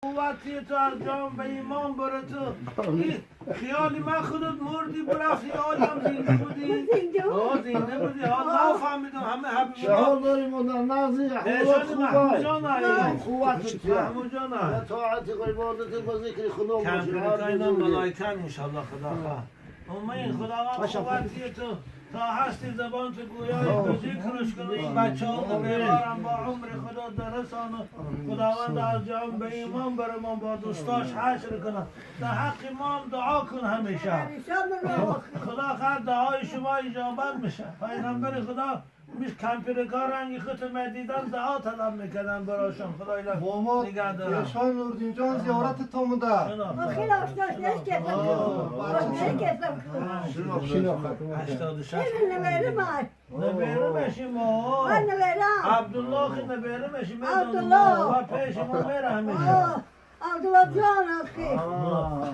قوتی تو از جان به ایمان بره تو. خیالی من خودت مردی برفتی، آدم زنده بودی. آه زنده بودی. ها نفهمیدم همه حبیب شهر داریم و در نازی نشان محمود جان آیه. قوت محمود جان آیه. طاعت و عبادت و ذکر خدا باشه. کمپیوتر اینا ملائکن انشالله خدا خواه. امین خداوند قوتی تو تا هستی زبان تو گویای به ذکرش کنه. این بچه ها بیارم با عمر خدا درسان و خداوند از جان به ایمان برمان با دوستاش حشر کنه. در حق ما هم دعا کن همیشه. خدا خواهد دعای شما اجابت میشه. پیغمبر خدا میش کمپیرکار رنگ خود دیدن دعا طلب میکردن براشون. خدا اینا با ما نگه دارم. یشان نوردین جان زیارت تا مونده. خیلی آشناش نشکردم. نشکردم. 86 این نمیره من. نبیره ما. من نمیرم. عبدالله که نبیره میشی. عبدالله. و پیش ما میره همیشه. عبدالله جان آخی.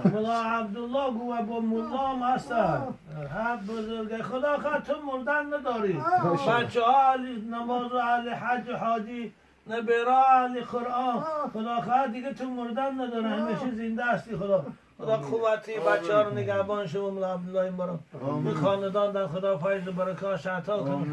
ملا عبدالله گوه با ملا هم هستن. هر بزرگه خدا خواه تو مردن نداری. بچه ها اهل نماز و اهل حج و حاجی نبیره اهل قرآن. خدا خواه دیگه تو مردن نداره، همیشه زنده هستی. خدا خدا قوتی بچه ها رو نگهبان شما ملا عبدالله این برام. این خاندان در خدا فیض و برکات عطا کنه.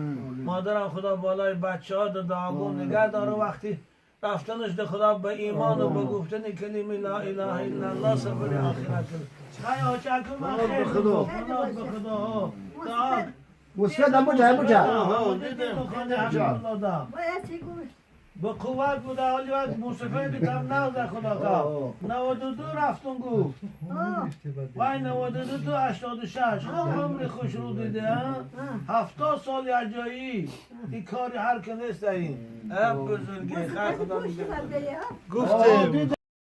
مادرم خدا بالای بچه ها در دعاگو نگه داره. وقتی رفتنش ده خدا به ایمان و به گفتن کلمه لا اله الا الله سفر آخرت کنه. خیلی آچه کن من خیر خدا. خدا به خدا. دعا. وسفید مجا مجا. خدا باید چی گوش؟ به قوت بوده حالی وقت موسفید تم نغز خدا خواه 92 رفتون گفت وای 92 تو 86 خوب عمر خوش رو دیده. 70 سال اجایی این کاری هر که نیست این بزرگی خیر خدا گوش نگه من بله. گفتیم.